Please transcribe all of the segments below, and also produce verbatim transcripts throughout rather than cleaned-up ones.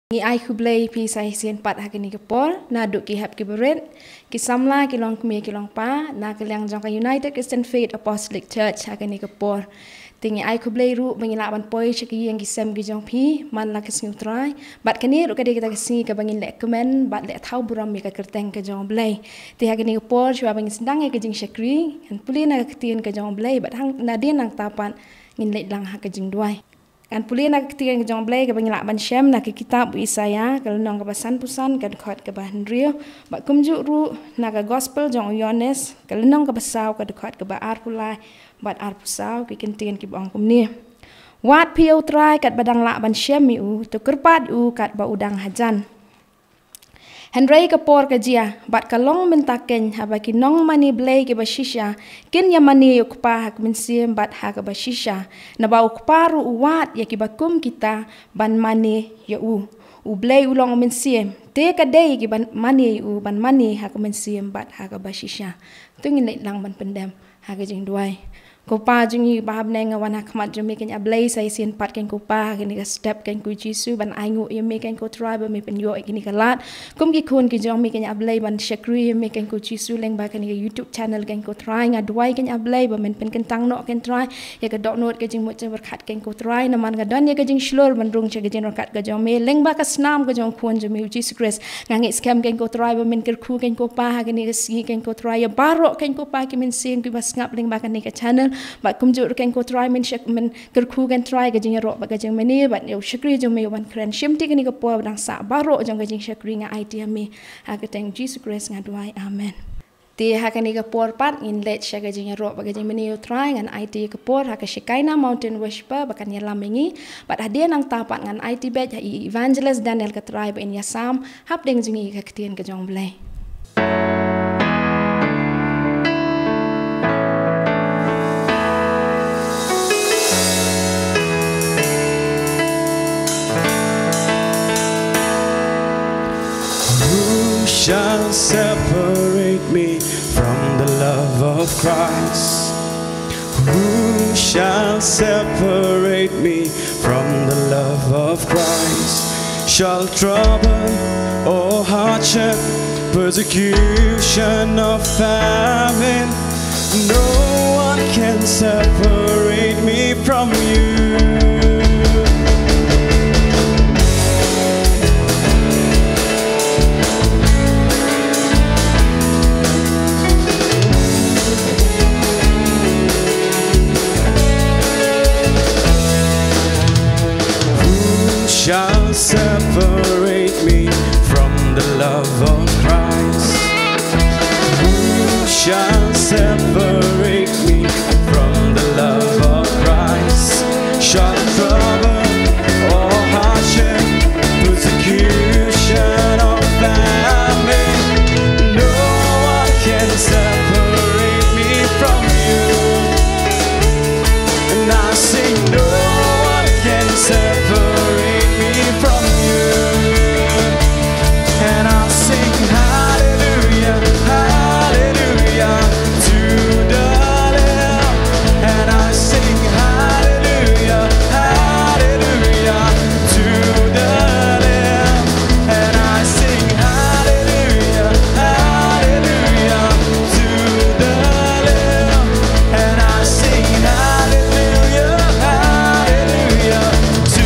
Ngi ai khublei phi sa shisien pat ha kane ka por, naduh ki hep ki barit, ki samla, ki longkmie, ki longpa, na ka liang jong ka United Christian Faith Apostolic Church ha kane ka por. Te ngi ai khublei ruh ba ngi lah ban poi sha ki ïing ki sem ki jong phi man la ka sngi U Trai. Bad kane ruh ka dei kata ka sngi kaba ngin leh kmen bad leh thaw burom ïa ka kyrteng ka jong U Blei. Te ha kane ka por shuwa ba ngin sdang ïa ka jingshakri, ngan pule na ka ktien ka jong U Blei bad hang nadien nangta pat ngin leit lang ha ka jingduwai. Ngan pule na ka ktien ka jong U Blei kaba ngi lah ban shem na ka kitab u Isaïah, ka lynnong kaba sanphew san, ka dkhot kaba hynriew. Bad kumjuh ruh na ka gospel jong u Ïoannis, ka lynnong kaba saw, ka dkhot kaba arphew lai bad arphew saw, ki kyntien kiba ong kumne. Wad phi ïa U Trai katba dang lah ban shem ïa u, to kyrpad ïa u katba u dang hajan. Hynrei ka por ka jia, bad ka long mynta keiñ haba ki nongmane blei kiba shisha kin ïamane ïa U Kpa ha ka mynsiem bad ha kaba shisha. Naba U Kpa ruh u wad ïa kiba kum kita ban mane ïa u. U Blei u long u mynsiem, te ka dei ïa kiba mane ïa u ban mane ha ka mynsiem bad ha kaba shisha. To ngin leit lang ban pyndem ha ka jingduwai. Ko Pa jong ngi ba ha bneng, nga wan ha khmat jong me keiñ A Blei sa shisien pat keiñ ko Pa ha kane ka step keiñ ko Jisu ban ainguh ïa me keiñ ko Trai ba me pynïoh ïa kane ka lad kum ki khun ki jong me keiñ A Blei ban shakri ïa me keiñ ko Jisu lyngba kane ka YouTube channel keiñ ko Trai. Nga duwai keiñ A Blei ba men pynkyntang noh keiñ Trai ïa ka dohnud ka jingmut jingpyrkhat keiñ ko Trai, namar nga don ïa ka jingshlur ban rung sha ka jingryngkat ka jong me lyngba ka snam ka jong u Khun jong me u Jisu Khrist. Nga ngeit skhem keiñ ko Trai ba men kyrkhu keiñ ko Pa ha kane ka sngi keiñ ko Trai ïa baroh keiñ ko Pa ki mynsiem kiba sngap lyngba kane ka channel. Bad kumjuh ruh keiñ ko Trai men shak-, men kyrkhu keiñ Trai ka jingïaroh bad ka jingmane bad ïa u shakri jong me u ban kren shimti kane ka por ba dang sah. Baroh jong ka jingshakri nga aiti ïa me ha ka kyrteng Jisu Khrist nga duwai. Amen. Te ha kane ka por pat ngin leit sha ka jingïaroh bad ka jingmane ïa u Trai. Ngan aiti ïa ka por ha ka Shekinah Mountain Worshiper ba kan ïalam ïa ngi. Bad hadien nangta pat ngan aiti beit ha i Evangelist Daniel Khatrai ba in ïasam hapdeng jong ngi ïa ka ktien ka jong U Blei. Who shall separate me from the love of Christ? Who shall separate me from the love of Christ? Shall trouble or hardship, persecution or famine, no one can separate me from you. Who shall separate me from the love of Christ? Who shall separate me from the love of Christ? Shall trouble or hardship, persecution or famine, no one can separate me from you. And I sing, no one can separate me from you. And I sing hallelujah, hallelujah to the Lamb. And I sing hallelujah, hallelujah to the Lamb. And I sing hallelujah, hallelujah to the Lamb. And I sing hallelujah, hallelujah to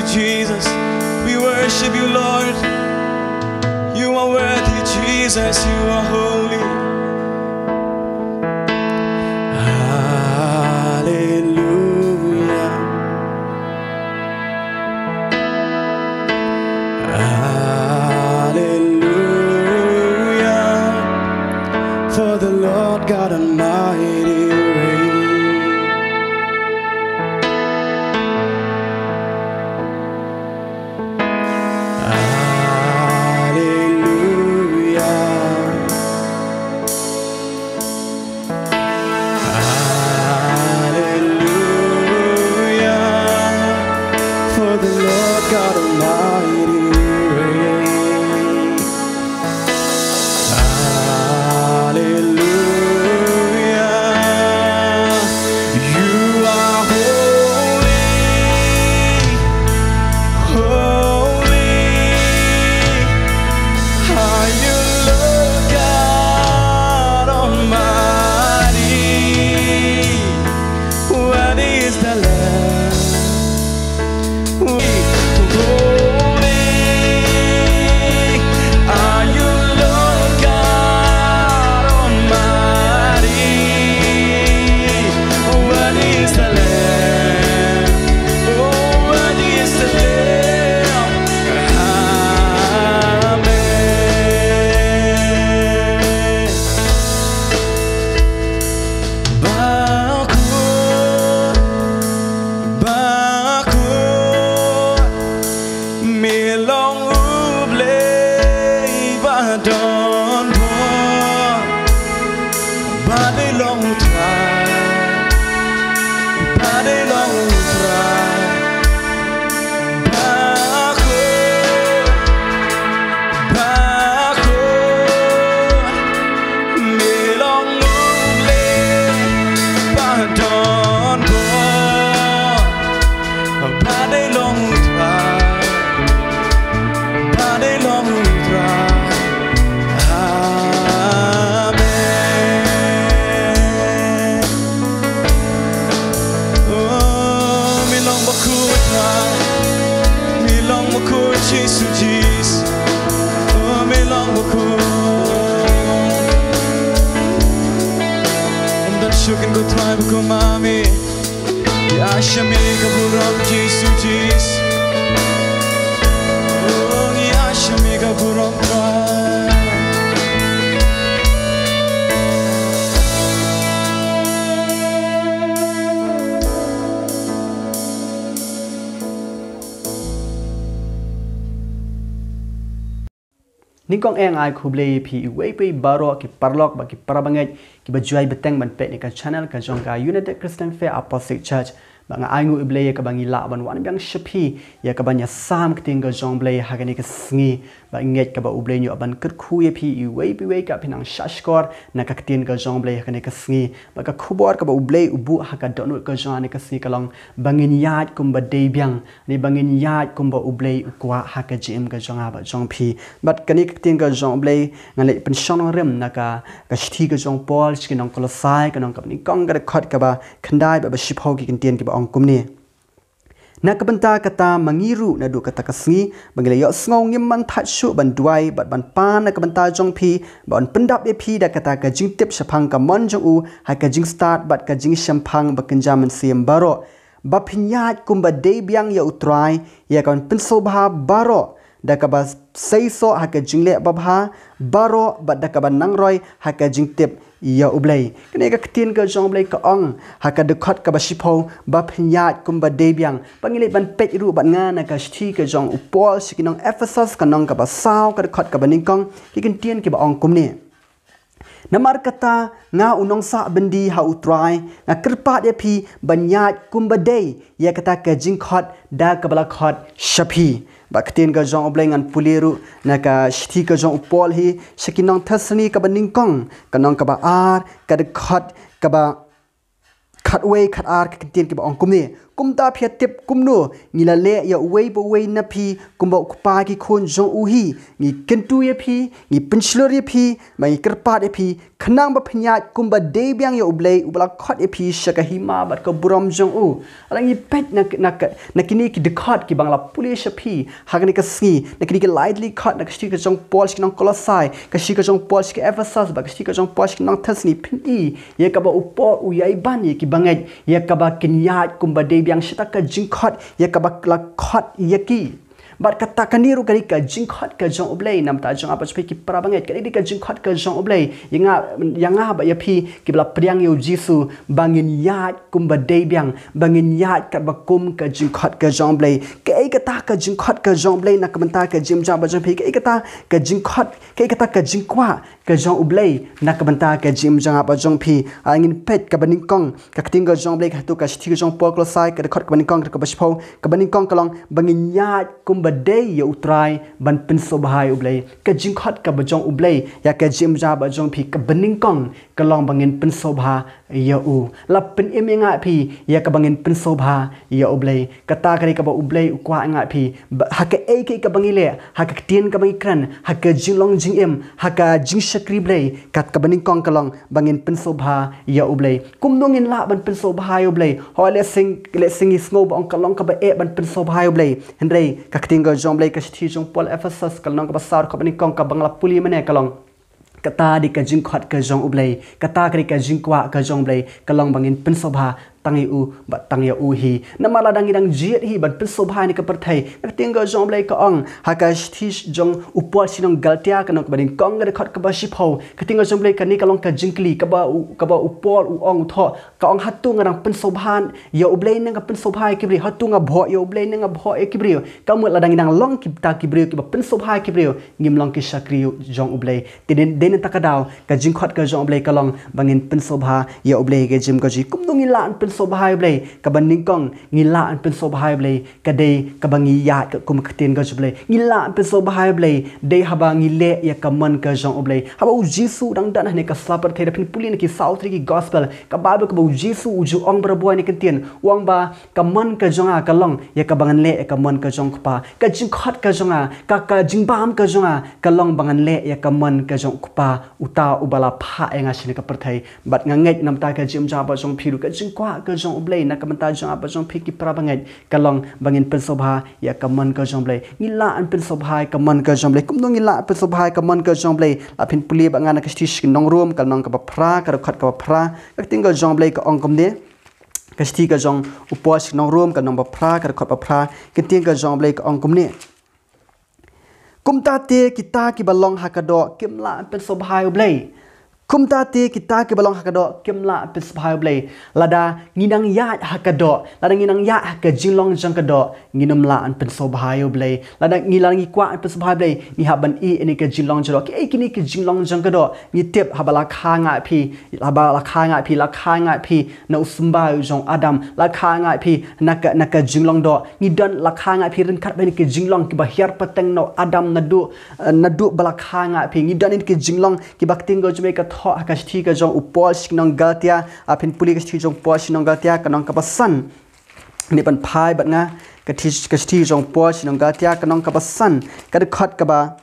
Jesus, we worship you, Lord. You are worthy, Jesus, you are holy. Hallelujah. Hallelujah. For the Lord God Almighty reigns. Hallelujah. Hallelujah. For the Lord God Almighty reigns. Hallelujah. You are holy, holy are you, Lord God Almighty. Worthy is the Lamb. Holy are you, Lord God Almighty. Worthy is the Lamb. Oh, worthy is the Lamb. Amen. Bakhuid, bakhuid, me long U Blei ba don bor, ba dei long U Trai, ba dei long U Trai. Bakhuid, bakhuid, me long U Blei ba don bor, ba dei long U Trai, ba dei long U Trai. Amen. Oh, me long bakhuid Trai, me long bakhuid Jisu, Jisu. Oh, me long bakhuid. Ym don shuh kin kut Trai ba kum ma me. Ngi ai sha me ka burom Jisu, Jisu. Oh, ngi ai sha me ka burom Trai. Nyngkong eh nga ai khublei ïa phi iwei pa iwei baroh ki paralok bad ki parabangeit kiba ju ai bteng ban peit ïa ka channel ka jong ka United Christian Faith Apostolic Church. Bad nga ai nguh ïa U Blei ïa kaba ngi lah ban wan biang sha phi ïa kaban ïasam ktien ka jong U Blei ha kane ka sngi. Bad ngeit kaba U Blei un ïoh ban kyrkhu ïa phi iwei pa iwei kat phi nang sngap shkor na ka ktien ka jong U Blei ha kane ka sngi. Bad ka khubor kaba U Blei u buh ha ka dohnud ka jong nga ha kane ka sngi ka long ba ngin ïaid kumba dei biang. Ngi ba ngin ïaid kumba U Blei u kwah ha ka jingim ka jong nga bad jong phi. Bad kane ka ktien ka jong U Blei ngan leit pynshong nongrim na ka, ka shithi ka jong u Paul sha ki nong Kolosai, ka lynnong kaba nyngkong, ka dkhot kaba khyndai bad ba shiphew, ki kyntien kiba ong kumne. Na ka bynta kata ma ngi ruh naduh kata ka sngi ba ngi la ïohsngew ngim man thait shuh ban duwai bad ban pan na ka bynta jong phi, ban pyndap ïa phi da kata ka jingtip shaphang ka mon jong u ha ka jingstad bad ka jingshemphang ba kynja mynsiem baroh. Ba phin ïaid kumba dei biang ïa U Trai, ïa kaban pynsngewbha baroh, da kaba seisoh ha ka jingleh babha baroh bad da kaba nang roi ha ka jingtip ïa U Blei. Kane ka ktien ka jong U Blei ka ong ha ka dkhot kaba shiphew ba phin ïaid kumba dei biang. Ba ngi leit ban peit ruh bad nga na ka shithi ka jong u Paul sha ki nong Ephesos, ka lynnong kaba saw, ka dkhot kaba nyngkong, ki kyntien kiba ong kumne. Namar kata nga u nongsah byndi ha U Trai, nga kyrpad ïa phi ban ïaid kumba dei ïa kata ka jingkhot da kaba la khot sha phi. Bad ka ktien ka jong U Blei ngan pule ruh na ka shithi ka jong u Paul hi sha ki nong Thessaloni kaba nyngkong, ka lynnong kaba ar, ka dkhot kaba khatwei, khatar ka ktien kiba ong kumne: Kumta phi ïa tip kumno ngi la leh ïa uwei pa uwei na phi kumba u kpa ki khun jong u hi. Ngi kyntu ïa phi, ngi pynshlur ïa phi, ba ngi kyrpad ïa phi, khnang ba phin ïaid kumba dei biang ïa U Blei uba la khot ïa phi sha ka hima bad ka burom jong u. Lada ngi peit na, na, na kine ki dkhot kiba nga la pule sha phi ha kane ka sngi, na kine ki lai tylli ki dkhot, na ka shithi ka jong u Paul sha ki nong Kolosai, ka shithi ka jong u Paul sha ki Ephesos, bad ka shithi ka jong u Paul sha ki nong Thessaloni, phin i ïa kaba u Paul u ïai ban ïa ki bangeit ïa kaba kin ïaid kumba dei biang sha kata ka jingkhot ïa kaba la khot ïa ki. Bad kata kane ruh ka dei ka jingkhot ka jong U Blei. Namar kata jong nga bad jong phi ki para bangeit, ka dei ka jingkhot ka jong U Blei ïa nga, ïa nga bad ïa phi kiba la pdiang ïa U Jisu, ba ngin ïaid kumba dei biang, ba ngin ïaid katba kum ka jingkhot ka jong U Blei. Kaei kata ka jingkhot ka jong U Blei na ka bynta ka jingim jong nga bad jong phi? Kaei kata ka jingkhot, kaei kata ka jingkwah ka jong U Blei na ka bynta ka jingim jong nga bad jong phi? Lada ngin peit kaba nyngkong, ka ktien ka jong U Blei, ka, hato ka shithi ka jong u Paul Kolosai, ka dkhot kaba nyngkong, ka dkhot kaba shiphew, kaba nyngkong ka long ba ngin ïaid kumba dei ïa U Trai ban pynsngewbha ïa U Blei. Ka jingkhot kaba jong U Blei ïa ka jingim jong nga bad jong phi, kaba nyngkong ka long ba ngin pynsngewbha ïa u. La pynim ïa nga ïa phi ïa kaba ngin pynsngewbha ïa U Blei. Kata ka dei kaba U Blei u kwah ïa nga ïa phi. Ba, ha kaei kaei kaba ngi leh, ha ka ktien kaba ngi kren, ha ka jinglong jingim, ha ka jingshakri Blei, kat kaba nyngkong ka long ba ngin pynsngewbha ïa U Blei. Kumno ngin lah ban pynsngewbha ïa U Blei? Hooid, lehse, lehse ngi sngew ba ong ka long kaba eh ban pynsngewbha ïa U Blei. Hynrei ka ktien ka jong U Blei, ka shithi jong u Paul Ephesos, ka lynnong kaba saw, dkhot kaba nyngkong, kaba nga la pule mynne, ka long: Kata dei ka jingkhot ka jong U Blei, kata ka dei ka jingkwah ka jong U Blei, ka long ba ngin pynsngewbha tang ïa u bad tang ïa u hi. Namar lada ngi dang jied hi ban pynsngewbha ïa kane ka pyrthei, ka ktien ka jong U Blei ka ong ha ka shithi jong u Paul sha ki nong Galatia, ka lynnong kaba nyngkong, ka dkhot kaba shiphew, ka ktien ka jong U Blei, kane ka long ka jingkylli kaba u, kaba u Paul u ong, u thoh, ka ong: Hato nga dang pynsngewbha ïa U Blei ne nga pynsngewbha ïa ki briew? Hato nga bhoh ïa U Blei ne nga bhoh ïa ki briew? Ka mut lada ngi dang long kita ki briew kiba pynsngewbha ïa ki briew, ngim long ki shakri jong U Blei. Te dei, dei na kata ka daw ka jingkhot ka jong U Blei ka long ba ngin pynsngewbha ïa U Blei ha ka jingim ka jong ngi. Kumno ngi lah ban pynsngewbha ïa U Blei? Kaba nyngkong, ngi lah ban pynsngewbha ïa U Blei ka dei kaba ngi ïaid katkum ka ktien ka jong U Blei. Ngi lah ban pynsngewbha ïa U Blei dei haba ngi leh ïa ka mon ka jong U Blei. Haba U Jisu u dang don hangne ha ka sla pyrthei, lada phin pule na ki saw tylli ki gospel, ka Baibl kaba U Jisu u ju ong barabor ïa kane ka ktien, u ong ba ka mon ka jong nga ka long ïa kaba ngan leh ïa ka mon ka jong u Kpa. Ka jingkhot ka jong nga, ka, ka jingbam ka jong nga ka long ba ngan leh ïa ka mon ka jong u Kpa, uta uba la phah ïa nga sha kane ka pyrthei. Bad nga ngeit namar kata ka jingim jong nga bad jong phi ruh, ka jingkwah ka jong U Blei na ka bynta jong nga bad jong phi ki para bangeit, ka long ba ngin pynsngewbha ïa ka mon ka jong U Blei. Ngi lah ban pynsngewbha ïa ka mon ka jong U Blei. Kumno ngi lah ban pynsngewbha ïa ka mon ka jong U Blei? Lada phin pule bad nga na ka shithi sha ki nong Rom, ka lynnong kaba phra, ka dkhot kaba phra, ka ktien ka jong U Blei ka ong kumne. Ka shithi ka jong u Paul sha ki nong Rom, ka lynnong ba phra, ka dkhot ba phra, ka ktien ka jong U Blei ka ong kumne: Kumta te kita kiba long ha ka doh kim lah ban pynsngewbha ïa U Blei. Kumta te kita kiba long ha ka doh kim lah ban pynsngewbha ïa U Blei. Lada ngi dang ïaid ha ka doh, lada ngi dang ïaid ha ka jinglong jong ka doh, ngin ym lah ban pynsngewbha ïa U Blei. Lada ngi, lada ngi kwah ban pynsngewbha ïa U Blei, ngi hap ban ïeh ïa kine ki jinglong jong ka doh. Kiei kine ki jinglong jong ka doh? Ngi tip, haba la kha nga ïa phi, haba la kha nga ïa phi, la kha nga ïa phi na u symbai jong u Adam, la kha nga ïa phi na ka, na ka jinglong doh. Ngi don, la kha nga ïa phi ryngkat bad kine ki jinglong kiba hiar pateng na u Adam naduh, eh, naduh ba la kha nga ïa phi. Ngi don kine ki jinglong kiba ka ktien ka jong U Blei ka thoh ha ka shithi ka jong u Paul sha ki nong Galatia. Lada phin pule ka shithi jong u Paul sha ki nong Galatia, ka lynnong kaba san. Ngin ïa peit bad nga ka shithi, ka shithi jong u Paul sha ki nong Galatia, ka lynnong kaba san, ka dkhot kaba,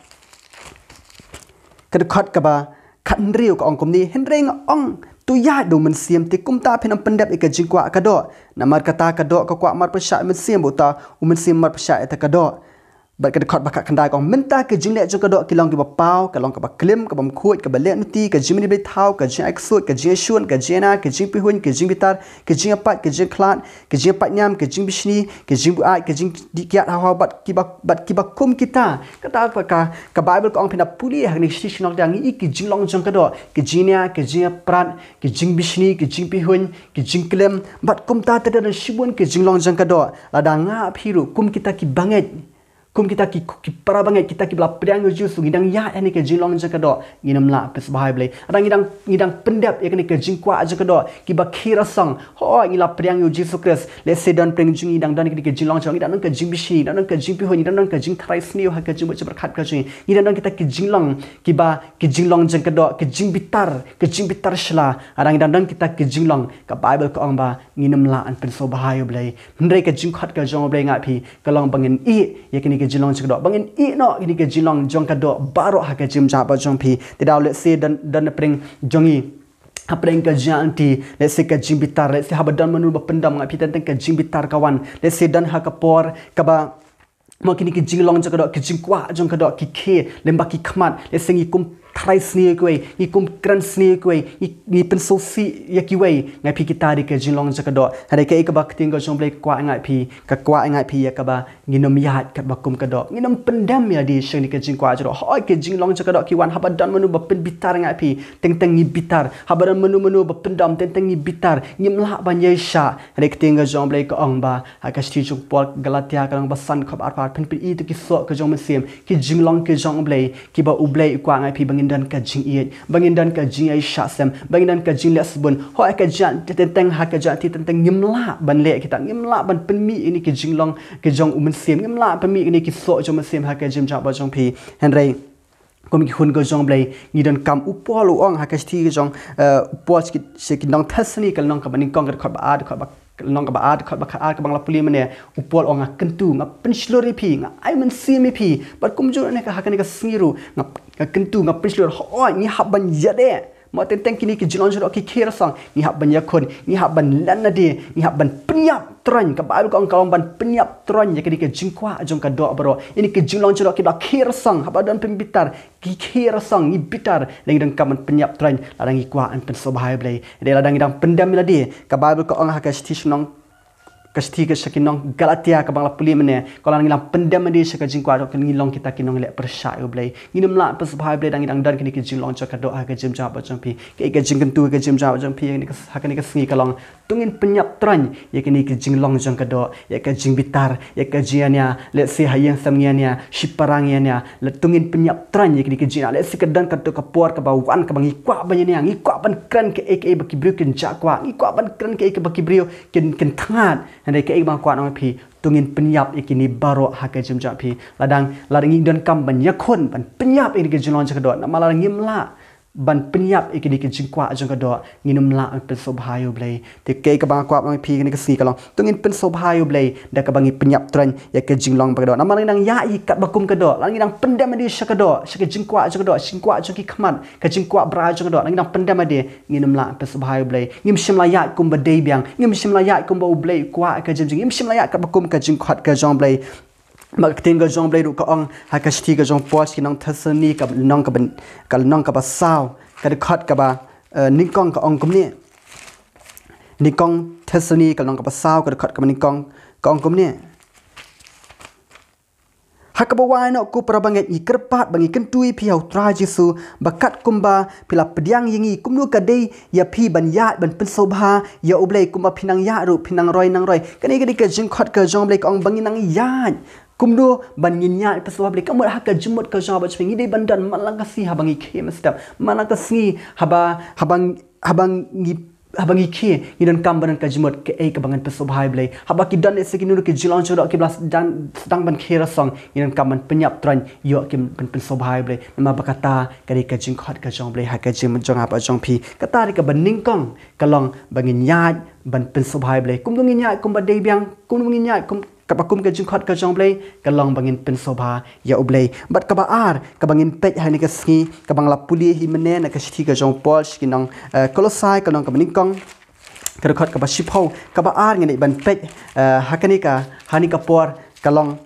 ka dkhot kaba khathynriew, ka ong kumne: Hynrei nga ong, to ïaid da U Mynsiem, te kumta phin ym pyndep ïa ka jingkwah ka doh. Namar kata ka doh ka kwah marpyrshah ïa U Mynsiem, bad uta U Mynsiem marpyrshah ïa kata ka doh. Bad ka dkhot ba khatkhyndai ka ong: Mynta ki jingleh jong ka doh ki long kiba paw, ka long kaba klim, kaba mkhuid, kaba leh nuti, ka jingmane blei thaw, ka jingai ksuid, ka jingïashun, ka jingïana, ka jingpihuiñ, ka jingbitar, ka jingïapait, ka jingkhlad, ka jingïapait niam, ka jingbishni, ka jingbuaid, ka jingdih kiad haw haw, bad kiba, bad kiba kum kita. Kata ka, ka, ka Baibl ka ong, phin da pule ha kane ka shithi sha ki nong Galatia, ngi i ki jinglong jong ka doh, ka jingnia, ka jingïaprat, ka jingbishni, ka jingpihuiñ, ka jingklim, bad kumta ter ter shibun ki jinglong jong ka doh. Lada nga phi ruh kum kita ki bangeit, Kum kita ki, ki para bangeit, kita kiba la pdiang ïa u Jisu, ngi dang ïaid ha kane ka jinglong jong ka doh, ngin ym lah pynsngewbha ïa u Blei. Lada ngi dang, ngi dang pyndep ïa kane ka jingkwah jong ka doh, kiba khie rasong. Hooid, ngi la pdiang ïa u Jisu Khrist. Lehse don pdeng jong ngi dang don kane ka jinglong jong, ngi dang don ka jingbishni, ngi dang don ka jingpynhun, ngi dang don ka jingtharai sniew ha ka jingmut jingpyrkhat ka jong ngi. Ngi dang don kita ki jinglong, kiba, ki jinglong jong ka doh, ka jingbitar, ka jingbitar sla. Lada ngi dang don kita ki jinglong, ka Baibl ka ong ba ngin ym lah ban pynsngewbha ïa u Blei. Hynrei ka jingkhot ka jong u Blei nga phi, ka long ba ngin ïeh ïa kane ka jinglong jong ka doh, ba ngin ïeh noh ïa kane ka jinglong jong ka doh baroh ha ka jingim jong phi. Te daw lehse don, don pdeng jong ngi, ha pdeng ka jingïaid lynti, lehse ka jingbitar, lehse haba don mano ba pyndom nga phi, teng teng ka jingbitar ka wan. Lehse don ha ka por kaba, mo, kine ki jinglong jong ka doh, ki jingkwah jong ka doh ki khie lem bad ki khmat. Lehse ngi kum tharai sniew ïa kiwei, ngi kum kren sniew ïa kiwei, ngi, ngi pynsngewsih ïa kiwei. Nga phi, kita dei ki jinglong jong ka doh. Hynrei kaei kaba ka ktien ka jong u Blei ka kwah nga phi, ka kwah nga phi ïa kaba ngin ym ïaid katba kum ka doh. Ngin ym pyndem ïa lade sha kine ki jingkwah jong ka doh. Hooid, ki jinglong jong ka doh ki wan haba don mano ba pynbitar nga phi, teng teng ngi bitar. Haba don mano mano ba pyndom, teng teng ngi bitar. Ngim lah ban ïaishah. Hynrei ka ktien ka jong u Blei ka ong ba, ha ka shithi jong u Paul Galatia ka lynnong ba san, dkhot ba arphew ar, phin pyni ïa ki soh ki jong u Mynsiem, ki jinglong ki jong u Blei, kiba u Blei u kwah nga phi ba ngin don ka jingïeit, ba ngin don ka jingïaishah sem, ba ngin don ka jingleh sbun. Hooid, ha ka jingïaid lynti teng teng, ha ka jingïaid lynti teng teng ngim lah ban leh kita, ngim lah ban pynmih ïa kine ki jinglong ki jong u Mynsiem, ngim lah pynmih ïa kine ki soh jong u Mynsiem ha ka jingim jong phi. Hynrei kum ki khun ki jong u Blei, ngi donkam, u Paul u ong ha ka shithi ka jong, eh, u Paul sha ki, sha ki nong Thessaloni ka lynnong kaba nyngkong, ka dkhot ba ar, dkhot ba, ka lynnong kaba ar, dkhot ba khatar kaba nga la pule mynne, u Paul u ong, nga kyntu, nga pynshlur ïa phi, nga ai mynsiem ïa phi. Bad kumjuh ne ka, ha kane ka sngi ruh, nga, nga kyntu, nga pynshlur. Hooid, ngi hap ban ïadei. Mo, teng teng kine ki jinglong jong ka doh ki khie rasong, ngi hap ban ïakhun, ngi hap ban len lade, ngi hap ban pynïap troiñ. Ka Baibl ka ong ka long ban pynïap troiñ ïa kine ki jingkwah jong ka doh baroh. Ïa kine ki jinglong jong ka doh kiba khie rasong, haba don pynbitar, ki khie rasong, ngi bitar, lada ngi donkam ban pynïap troiñ lada ngi kwah ban pynsngewbha ïa u Blei. Hynrei lada ngi dang pyndem ïa lade, ka Baibl ka ong ha ka shithi sha ki nong, ka shithi ka sha ki nong Galatia kaba nga la pule mynne, ka ong lada ngi dang pyndem ïa lade sha ka jingkwah jong ka doh, ngi long kita ki nongleh pyrshah ïa u Blei. Ngin ym lah pynsngewbha ïa u Blei lada ngi dang don kine ki jinglong jong ka doh ha ka jingim jong phi. Kaei ka jingkyntu ha ka jingim jong phi ha kane ka, ha kane ka sngi ka long, to ngin pynïap troiñ ïa kine ki jinglong jong ka doh, ïa ka jingbitar, ïa ka jingïania, lehse ha ïing sem ngi ïania, shipara ngi ïania, lada to ngin pynïap troiñ ïa kine ki jingïania. Lehse ka don katto ka por kaba wan kaba ngi kwah ban ïania, ngi kwah ban kren kaei kaei ba ki briew kin jah kwah, ngi kwah ban kren kaei kaei ba ki briew kin, kin thngat. Hynrei kaei kaba nga kwah ong ïa phi, to ngin pynïap ïa kine baroh ha ka jingim jong phi. Lada, lada ngi donkam ban ïakhun, ban pynïap ïa kine ki jinglong jong ka doh, namar lada ngim lah ban pynïap ïa kine ki jingkwah jong ka doh, ngin ym lah ban pynsngewbha ïa u Blei. Te kaei kaba nga kwah ban ong ïa phi ha kane ka sngi ka long, to ngin pynsngewbha ïa u Blei da kaba ngi pynïap troiñ ïa ka jinglong ba ka doh. Namar lada ngi dang ïaid katba kum ka doh, lada ngi dang pyndem ïa lade sha ka doh, sha ka jingkwah jong ka doh, jingkwah jong ki khmat, ka jingkwah brai jong ka doh, lada ngi dang pyndem ïa lade, ngin ym lah pynsngewbha ïa u Blei. Ngim shym la ïaid kumba dei biang, ngim shym la ïaid kumba u Blei u kwah ha ka jingim jong ngi, ngim shym la ïaid katba kum ka jingkhot ka jong u Blei. Bad ka ktien ka jong u Blei ruh ka ong ha ka shithi ka jong u Paul sha ki nong Thessaloni ka lynnong kaba, ka lynnong kaba saw, ka dkhot kaba, eh, nyngkong ka ong kumne. Nyngkong Thessaloni ka lynnong kaba saw, ka dkhot kaba nyngkong ka ong kumne. Ha kaba wai noh, ko para bangeit, ngi kyrpad ba ngi kyntu ïa phi ha u Trai Jisu, ba katkumba phi la pdiang ïa ngi, kumno ka dei ïa phi ban ïaid ban pynsngewbha ïa u Blei, kumba phi nang ïaid ruh phi nang roi nang roi. Kane ka dei ka jingkhot ka jong u Blei, ka ong ba ngin nang ïaid. Kumno ban ngin ïaid pynsngewbha ïa u Blei? Ka mut ha ka jingmut ka jong phi, ngi dei ban don man la ka sngi haba ngi khie mynstep, man la ka sngi haba, haba, haba ngi, haba ngi khie, ngi donkam ban don ka jingmut kaei kaba ngin pynsngewbha ïa u Blei. Haba ki don lehse kino kino ki jinglong jong ka doh kiba la sdang, sdang ban khie rasong, ngi donkam ban pynïap troiñ ïoh kim ban pynsngewbha ïa u Blei. Namar ba kata ka dei ka jingkhot ka jong u Blei ha ka jingim jong nga bad jong phi. Kata dei kaba nyngkong, ka long ba ngin ïaid ban pynsngewbha ïa u Blei. Kumno ngin ïaid kumba dei biang, kumno ngin ïaid kum, katba kum ka jingkhot ka jong u Blei, ka long ba ngin pynsngewbha ïa u Blei. Bad kaba ar kaba ngin peit ha kane ka sngi, kaba nga la pule hi mynne na ka shithi ka jong u Paul sha ki nong, eh, Kolosai ka lynnong kaba nyngkong, ka dkhot kaba shiphew. Kaba ar ngin ïa ban peit, eh, ha kane ka, ha kane ka por, ka long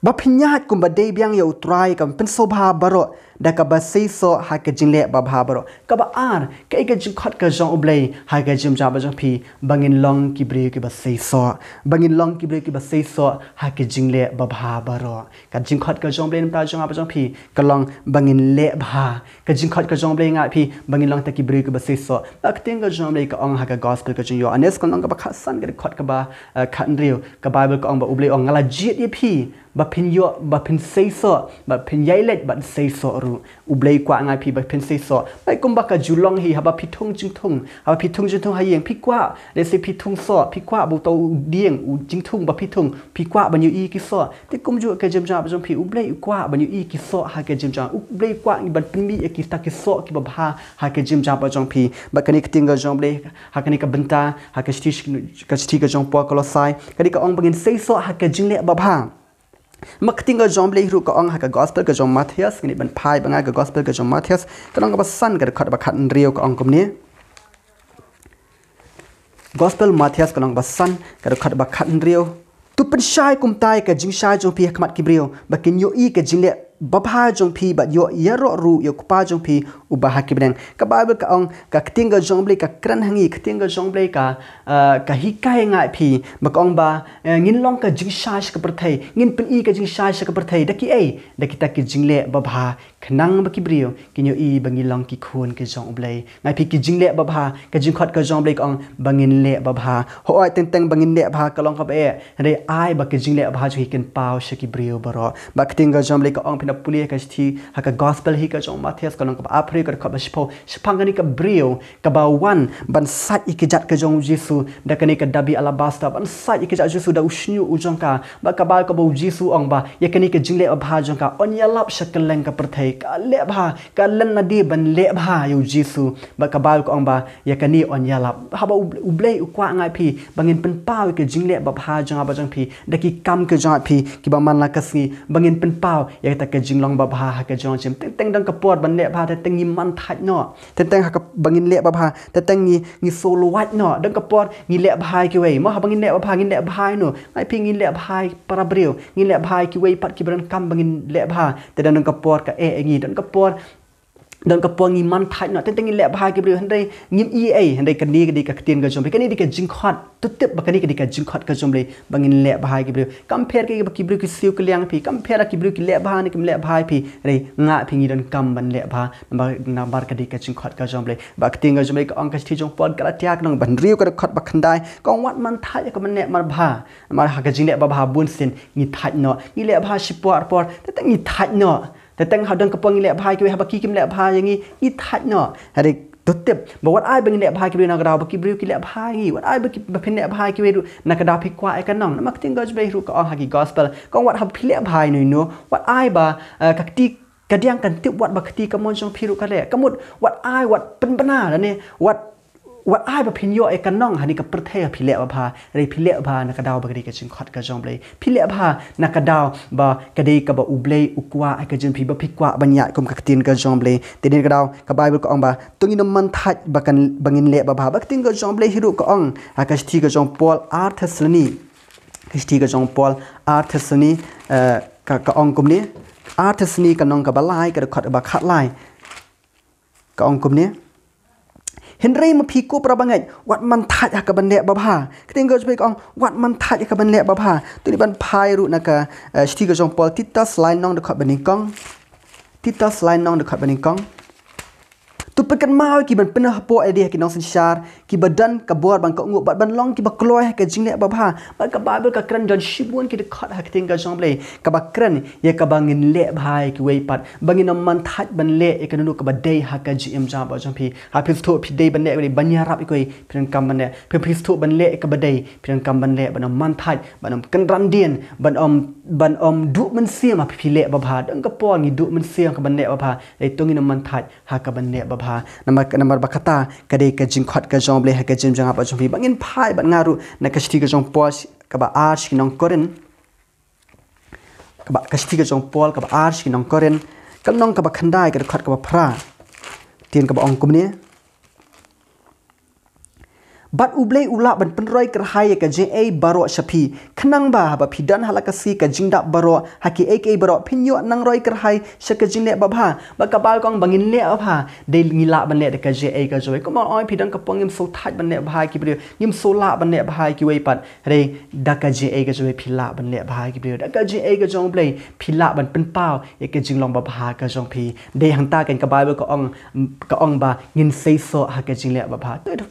ba phin ïaid kumba dei biang ïa u Trai, ka ban pynsngewbha baroh da kaba seisoh ha ka jingleh babha baroh. Kaba ar, kaei ka jingkhot ka jong U Blei ha ka jingim jong phi, ba ngin long ki briew kiba seisoh. Ba ngin long ki briew kiba seisoh ha ka jingleh babha baroh. Ka jingkhot ka jong U Blei na ka bynta jong phi ka long ba ngin leh bha. Ka jingkhot ka jong U Blei ïa phi ba ngin long kita ki briew kiba seisoh. Ba ka ktien ka jong U Blei ka ong ha ka gospel ka jong u Ïoannis ka lynnong kaba khatsan ka dkhot kaba, eh, khathynriew. Ka Baibl ka ong ba U Blei u ong, nga la jied ïa phi ba phin ïoh, ba phin seisoh, ba phin ïai leit bad seisoh ruh. U Blei u kwah ïa phi ba phin seisoh. Ba kumba ka ju long hi, haba phi thung jingthung, haba phi thung jingthung ha ïing, phi kwah, lehse phi thung soh, phi kwah ba uto u dieng, u jingthung ba phi thung, phi kwah ban ïohi ki soh. Te kumjuh ka jingim jong phi, U Blei u kwah ban ïohi ki soh ha ka jingim jong. U Blei u kwah ban pynmih ïa kita ki soh kiba bha ha ka jingim jong phi. Ba kane ka ktien ka jong U Blei ha kane ka bynta, ha ka shithi, ka shithi ka jong u Paul Kolosai, kane ka ong ba ngin seisoh ha ka jingleh babha. Ba ka ktien ka jong U Blei ruh ka ong ha ka gospel ka jong u Mathaios, ngan ïa ban phai bad nga ka gospel ka jong u Mathaios, ka lynnong kaba san ka dkhot ba khathynriew ka ong kumne. Gospel Mathaios ka lynnong kaba san ka dkhot ba khathynriew. To pynshai kumta ïa ka jingshai jong phi ha khmat ki briew, ba kin ïohi ka jingleh babha jong phi bad ïoh ïaroh ruh ïa u Kpa jong phi uba ha ki bneng. Ka Baibl ka ong, ka ktien ka jong U Blei ka kren ha ngi, ka ktien ka jong U Blei ka, eh, ka hikai ïa phi, ba ka ong ba, eh, ngin long ka jingshai sha ka pyrthei, ngin pyni ka jingshai sha ka pyrthei da kiei, da kita ki jingleh babha. Khnang ba ki briew kin ïohi ba ngi long ki khun ki jong U Blei. Ïa phi, ki jingleh babha, ka jingkhot ka jong U Blei ka ong ba ngin leh babha. Hooid, teng teng ba ngin leh bha ka long kaba eh. Hynrei ai ba ka jingleh babha jong ngi kan paw sha ki briew baroh. Ba ka ktien ka jong U Blei ka ong, phin da pule ha ka shithi, ha ka gospel hi ka jong u Mathaios ka lynnong kaba arphew ka dkhot ba shiphew. Shaphang kane ka briew kaba wan ban sait ïa ka kjat ka jong u Jisu da kane ka dabi alabasta, ban sait ïa ka kjat u Jisu da u shñiuh u jong ka. Bad ka Baibl ka ong ba u Jisu u ong ba ïa kane ka jingleh babha jong ka yn ïalap sha kylleng ka pyrthei. Ka leh bha, ka len lade ban leh bha ïa u Jisu. Bad ka Baibl ka ong ba ïa kane yn ïalap. Haba U, U Blei u kwah ïa phi ba ngin pynpaw ïa ka jingleh babha jong nga bad jong phi da ki kam ka jong phi kiba man la ka sngi, ba ngin pynpaw ïa kata ka jinglong babha ha ka jong ka jingim. Teng teng don ka por ban leh bha, teng teng ngi man thait noh. Teng teng ha kaba ngin leh babha, teng teng ngi, ngi sngewlwait noh. Don ka por ngi leh bha ïa kiwei. Mo, haba ngin leh babha, ngin leh bha ïa no? Ïa phi, ngin leh bha ïa para briew, ngin leh bha ïa kiwei pat kiba donkam ba ngin leh bha. Te don ka por ka eh ïa ngi, don ka por, don ka por ngi man thait noh. Teng teng ngi leh bha ïa ki briew, hynrei ngim i ei, hynrei kane ka dei ka ktien ka jong U Blei, kane ka dei ka jingkhot. To tip ba kane ka dei ka jingkhot ka jong U Blei ba ngin leh bha ïa ki briew. Kam pher ïa ki briew ki siew ki liang ïa phi, kam pher ïa ki briew ki leh bha ne kim leh bha ïa phi. Hynrei nga phi ngi donkam ban leh bha, namar, namar ka dei ka jingkhot ka jong U Blei. Ba ka ktien ka jong U Blei ka ong ha ka shithi jong u Paul Galatia ka lynnong ba hynriew ka dkhot ba khyndai, ka ong wat man thait ïa ka ban leh bha. Namar ha ka jingleh babha bunsien ngi thait noh. Ngi leh bha shipor arpor, teng teng ngi thait noh. Teng teng ha don ka por ngi leh bha ïa kiwei, haba ki kim leh bha ïa ngi, ngi thait noh. Hynrei to tip ba wat ai ba ngin leh bha ïa ki briew na ka daw ba ki briew ki leh bha ïa ngi. Wat ai ba ki, ba phin leh bha ïa kiwei ruh na ka daw phi kwah ïa ka nong. Namar ka ktien ka jong U Blei ruh ka ong ha ki gospel, ka ong wat haba phi leh bha ïa no ïa no, wat ai ba, eh, ka kti kadiang kan tip, wat ba ka kti kamon jong phi ruh ka leh. Ka mut wat ai, wat pynbna lane wat, wat ai ba phin ïoh ïa ka nong ha kane ka pyrthei ha phi leh babha. Hynrei phi leh bha na ka daw ba ka dei ka jingkhot ka jong U Blei. Phi leh bha na ka daw ba ka dei kaba U Blei u kwah ha ka jingim phi, ba phi kwah ban ïaid kum ka ktien ka jong U Blei. Te na ka daw ka Baibl ka ong ba to ngin ym man thait ba kan, ba ngin leh babha. Ba ka ktien ka jong U Blei hi ruh ka ong ha ka shithi ka jong u Paul ar Thessaloni, ka shithi ka jong u Paul ar Thessaloni, eh, ka, ka ong kumne. Ar Thessaloni ka lynnong kaba lai ka dkhot ba khatlai. Ka ong kumne. Hynrei ma phi ko para bangeit, wat man thait ha ka ban leh babha. Ka ktien ka jong U Blei ka ong wat man thait ha ka ban leh babha. To ngin ïa ban phai ruh na ka, eh, shithi ka jong u Paul Titus lai lynnong dkhot ba nyngkong. Titus lai lynnong dkhot ba nyngkong. To pynkynmaw ïa ki ban pynhapoh ïa lade ha ki nongsynshar kiba don ka bor ban kohnguh bad ban long kiba kloi ha ka jingleh babha. Bad ka Baibl ka kren don shibun ki dkhot ha ka ktien ka jong U Blei kaba kren ïa kaba ngin leh bha ïa kiwei pat, ba ngin ym man thait ban leh ïa kano kano kaba dei ha ka jingim jong nga bad jong phi. Ha phi sngewthuh phi dei ban leh ïa kiwei, ban ïarap ïa kiwei, phi donkam ban leh. Phi, phi sngewthuh ban leh ïa kaba dei, phi donkam ban leh, ban ym man thait, ban ym kynran dien, ban ym, ban ym duh mynsiem ha phi leh babha. Don ka por ngi duh mynsiem ha ka ban leh babha. Hynrei to ngin ym man thait ha ka ban leh babha. Namar, namar ba kata ka dei ka jingkhot ka jong U Blei ha ka jingim jong nga bad jong phi. Ba ngin phai bad nga ruh na ka shithi ka jong u Paul kaba ar sha ki nong Korinth. Kaba, ka shithi ka jong u Paul kaba ar sha ki nong Korinth, ka lynnong kaba khyndai ka dkhot kaba phra. Ktien kaba ong kumne. Bad U Blei u lah ban pynroi kyrhai ïa ka jingaiei baroh sha phi. Khnang ba haba phi don ha la ka sngi ka jingdap baroh, ha kiei kiei baroh, phin ïoh nang roi kyrhai sha ka jingleh babha. Bad ka Baibl ka ong ba ngin leh babha, dei ngi lah ban leh da ka jingaiei ka jong U Blei. Kumba ong phi don ka por ngim sngewthait ban leh babha ïa ki briew, ngim sngewlah ban leh babha ïa kiwei pat. Hynrei da ka jingaiei ka jong U Blei phi lah ban leh babha ïa ki briew. Da ka jingaiei ka jong U Blei phi lah ban pynpaw ïa ka jinglong babha ka jong phi. Dei hangta kan ka Baibl ka ong, ka ong ba ngin seisoh ha ka jingleh babha. To,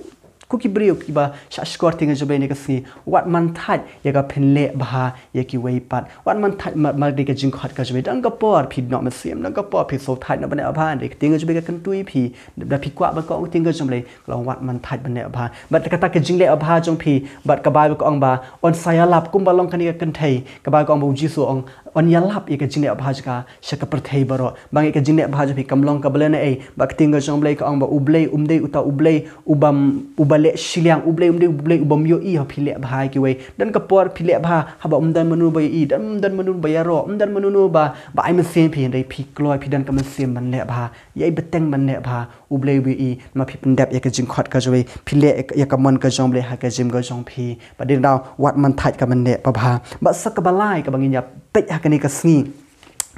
ko ki briew kiba shah shkor tieng ka jong U Blei ha kane ka sngi, wat man thait ïa ka phin leh babha ïa kiwei pat. Wat man thait mar, mar dei ka jingkhot ka jong U Blei. Dang ka por phi noh mynsiem, dang ka por phi sngewthait noh ban leh babha, dei ka tieng ka jong U Blei ka kyntu ïa phi. Da phi kwah ban kohnguh tieng ka jong U Blei, ka long wat man thait ban leh babha. Bad kata ka jingleh babha jong phi, bad ka Baibl ka ong ba yn sa ïalap kumba long kane ka kynthei. Ka Baibl ka ong ba U Jisu u ong yn ïalap ïa ka jingleh babha jong ka sha ka pyrthei baroh. Ba ngeit ka jingleh babha jong phi kam long kaba lehnohei. Bad ka tieng ka jong U Blei ka ong ba U Blei um dei uta U Blei uba, uba leh shiliang, U Blei um dei U Blei ubym ïohi haba phi leh babha ïa kiwei. Don ka por phi leh babha haba ym don mano ba ïohi, don, ym don mano ba ïaroh, ym don mano ba, ba ai mynsiem phi, hynrei phi kloi, phi don ka mynsiem ban leh babha. Ïai bteng ban leh babha, U Blei u ïohi, namar phi pyndep ïa ka jingkhot ka jong U Blei, phi leh ïa ka mon ka jong U Blei ha ka jingim ka jong phi. Bad dei na wat man thait ka ban leh babha. Bad sa kaba lai kaba ngin ïa peit ha kane ka sngi,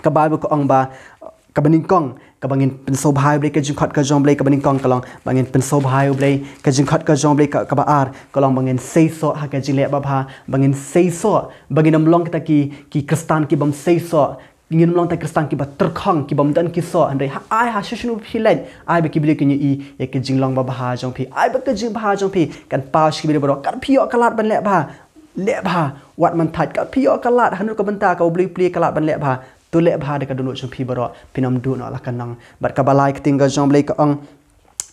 ka Baibl ka ong ba, kaba nyngkong, kaba ngin pynsngewbha ïa U Blei, ka jingkhot ka jong U Blei, kaba nyngkong ka long ba ngin pynsngewbha ïa U Blei, ka jingkhot ka jong U Blei, ka, kaba ar ka long ba ngin seisoh ha ka jingleh babha, ba ngin seisoh, ba ngin ym long kita ki, ki Khristan kibym seisoh. Ngin ym long kita ki Khristan kiba tyrkhong, kibym don ki soh, hynrei ha, ai ha shisha phi leit, ai ba ki briew kin ïohi ïa ka jinglong babha jong phi, ai ba ka jingbha jong phi kan paw sha ki briew baroh. Kat phi ïoh ka lad ban leh babha, leh babha, wat man thait. Kat phi ïoh ka lad, hangno ka bynta ka U Blei u plie ka lad ban leh babha, to leh babha da ka dohnud jong phi baroh, phin ym duh noh la ka nong. Bad kaba lai, ka tieng ka jong U Blei ka ong,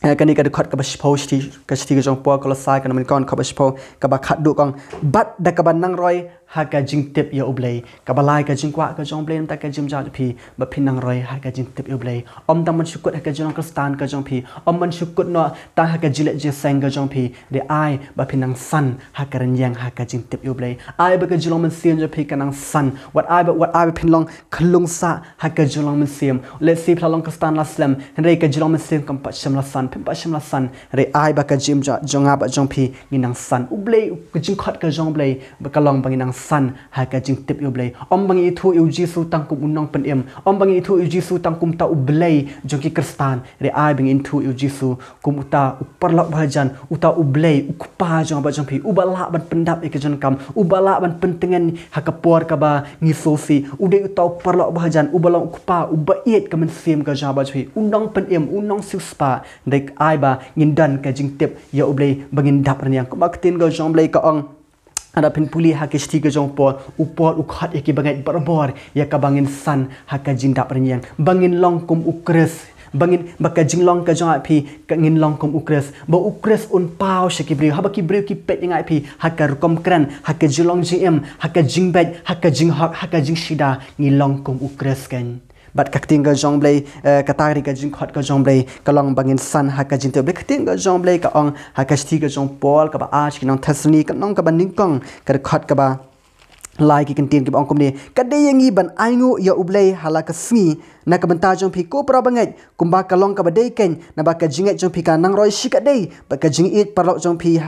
eh, kane ka dkhot kaba shiphew, shithi, ka shithi ka jong u Paul Kolossai, ka lynnong kaba shiphew, kaba khatduh ka ong, bad da kaba nang roi ha ka jingtip ïa U Blei. Kaba lai, ka jingkwah ka jong U Blei na ka bynta ka jingim jong phi, ba phin nang roi ha ka jingtip ïa U Blei. Ym tang ban shu kut ha ka jinglong Khristan ka jong phi, ym ban shu kut noh tang ha ka jingleh jingseng ka jong phi, hynrei ai ba phin nang san ha ka rynïeng ha ka jingtip ïa U Blei. Ai ba ka jinglong mynsiem jong phi kan nang san. Wat ai ba, wat ai ba phin long khyllung sah ha ka jinglong mynsiem. Lehse phi la long Khristan la slem, hynrei ka jinglong mynsiem kam pat shym la san, phim pat shym la san. Hynrei ai ba ka jingim jong, jong nga bad jong phi ngin nang san. U Blei, ka jingkhot ka jong U Blei, ba ka long ba ngin nang san ha ka jingtip ïa U Blei. Ym ba ngin ithuh ïa U Jisu tang kum u nongpynim. Ym ba ngin ithuh ïa U Jisu tang kum uta U Blei jong ki Khristan. Hynrei ai ba ngin ithuh ïa U Jisu kum uta u paralok bahajan, uta U Blei, u Kpa jong nga bad jong phi, uba lah ban pyndap ïa ka jingdonkam, uba lah ban pyntngen ha ka por kaba ngi sngewsih. U dei uta u paralok bahajan, uba long u Kpa, uba ïeit ka mynsiem ka jong nga bad jong phi, u nongpynim, u nongsiewspah. Hynrei ai ba ngin don ka jingtip ïa U Blei, ba ngin dap rynïeng. Kumba ka ktien ka jong U Blei ka ong, lada phin pule ha ka shithi ka jong u Paul, u Paul u khot ïa ki bangeit barabor ïa kaba ngin san ha ka jingdap rynïeng, ba ngin long kum u Khrist. Ba ngin, ba ka jinglong ka jong nga bad phi, ka ngin long kum u Khrist, ba u Khrist un paw sha ki briew. Haba ki briew ki peit ïa nga bad phi ha ka rukom kren, ha ka jinglong jingim, ha ka jingbeit, ha ka jinghok, ha ka jingshida, ngi long kum u Khrist kein. Bad ka ktien ka jong U Blei, eh, kata ka dei ka jingkhot ka jong U Blei, ka long ba ngin san ha ka jingtip U Blei. Ka ktien ka jong U Blei ka ong ha ka shithi ka jong u Paul kaba ar sha ki nong Thessaloni, ka lynnong kaba nyngkong, ka dkhot kaba lai, ki kyntien kiba ong kumne: Ka dei ïa ngi ban ainguh ïa U Blei ha la ka sngi na ka bynta jong phi, ko para bangeit, kumba ka long kaba dei kein, naba ka jingngeit jong phi ka nang roi shikatdei, bad ka jingïeit paralok jong phi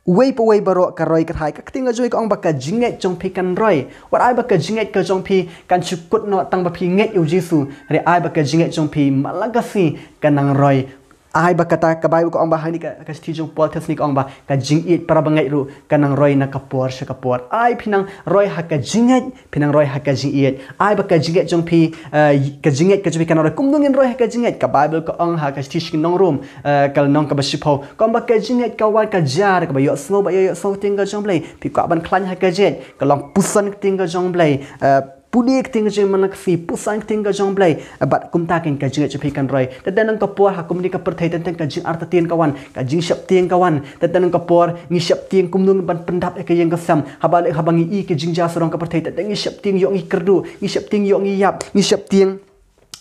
uwei pa uwei baroh ka roi kyrhai. Ka ktien ka jong U Blei ka ong ba ka jingngeit jong phi kan roi. Wat ai ba ka jingngeit ka jong phi kan shu kut noh tang ba phi ngeit ïa U Jisu, hynrei ai ba ka jingngeit jong phi man la ka sngi kan nang roi. Ai ba kata, ka Baibl ka ong ba, hangne ka, ka shithi jong u Paul Thessaloni ka ong ba ka jingïeit para bangeit ruh kan nang roi na ka por sha ka por. Ai phi nang roi ha ka jingngeit, phi nang roi ha ka jingïeit. Ai ba ka jingngeit jong phi, eh, ka jingngeit ka jong phi kan nang roi. Kumno ngin roi ha ka jingngeit? Ka Baibl ka ong ha ka shithi sha ki nong Rom, eh, ka lynnong kaba shiphew, ka ong ba ka jingngeit ka wan ka jar kaba ïohsngew, ba ïoh, ïohsngew ktien ka jong U Blei. Phi kwah ban khlaiñ ha ka jingngeit, ka long puson ktien ka jong U Blei, eh, pule ktien ka jong U Blei man la ka sngi, puson ktien ka jong U Blei, eh, bad kumta kein ka jingngeit jong phi kan roi. Tang tang na ka por ha kumne ka pyrthei, tang tang ka jingartatien ka wan, ka jingsheptieng ka wan. Tang tang na ka por ngi sheptieng kumno ban pyndap ïa ka ïing ka sem. Haba leh, haba ngi i ka jingjia sarong ka pyrthei, tang tang ngi sheptieng ïoh ngi kyrduh, ngi sheptieng ïoh ngi ïap, ngi sheptieng,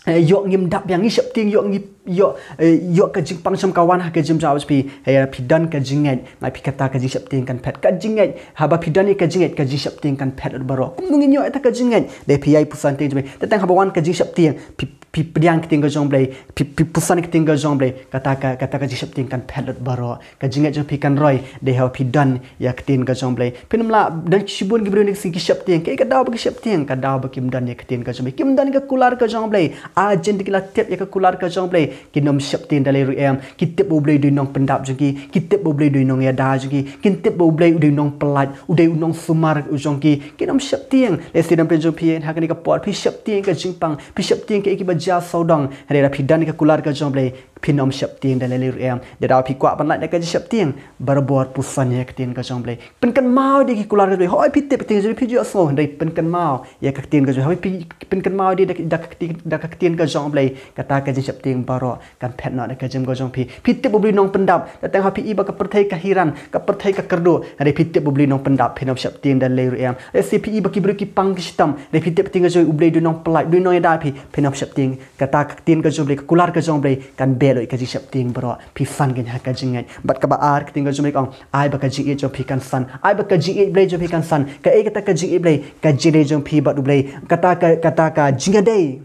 eh, ïoh ngim dap biang, ngi sheptieng ïoh ngi, ïoh, eh, ïoh ka jingpang sham ka wan ha ka jingim jong phi. Hynrei phi don ka jingngeit, ma phi kata ka jingsheptieng kan phet. Ka jingngeit, haba phi don ïa ka jingngeit, ka jingsheptieng kan phet lut baroh. Kumno ngin ïoh ïa ka jingngeit? Dei phi ïai puson ktien jong U Blei. Tang tang haba wan ka jingsheptieng, phi phi pdiang ktien ka jong Blei, phi, phi puson ktien ka jong Blei, kata ka, kata ka jingsheptieng kan phet lut baroh. Ka jingngeit jong phi kan roi, dei haba phi don ïa ktien ka jong Blei. Phin ym lah, don shibun ki briew ne ki sheptieng, kaei ka daw ba ki sheptieng, ka daw ba kim don ïa ktien ka jong Blei. Kim don ka kular ka jong Blei. Arjan te ki la tip ïa ka kular ka jong Blei, kin ym sheptieng da lei ruh em. Ki tip ba U Blei u dei u nongpyndap jong ki, ki tip ba U Blei u dei u nongïada jong ki, kin tip ba U Blei u dei u nongpyllait, u dei u nongsumar u jong ki. Kin ym sheptieng. Lehse don phi jong phi ha kane ka por, phi sheptieng ka jingpang, phi sheptieng kaei kaba jia sawdong. Hynrei lada phi don ka kular ka jong Blei, phin ym sheptieng da lei ruh em. Lada phi kwah ban lait na ka jingsheptieng, barabor puson ïa ka ktien ka jong Blei. Pynkynmaw da ki kular ka jong Blei. Hooid, phi tip ktien ka jong Blei, phi ju ïohsngew, hynrei pynkynmaw ïa ka ktien ka jong Blei. Hooid, phi pynkynmaw da, da, da ka ktien, da ka ktien ka jong Blei, kata ka jingsheptieng baroh kan phet noh na ka jingim ka jong phi. Phi tip U Blei u nongpyndap, da tang haba phi i ba ka pyrthei ka hiran, ka pyrthei ka kyrduh, hynrei phi tip U Blei u nongpyndap, phin ym sheptieng da lei ruh em. Lehse phi i ba ki briew ki pang ki shitom, hynrei phi tip ktien ka jong Blei u dei u nongpyllait, u dei u nongïada phi, phin ym sheptieng. Kata ka ktien ka jong Blei, ka kular ka jong Blei kan beh lut ïa ka jingsheptieng baroh. Phi san kein ha ka jingngeit. Bad kaba ar, ka ktien ka jong Blei ka ong, ai ba ka jingïeit jong phi kan san. Ai ba ka jingïeit Blei jong phi kan san. Kaei kata ka jingïeit Blei? Ka jingïadei jong phi bad U Blei. Kata ka, kata ka jingïadei,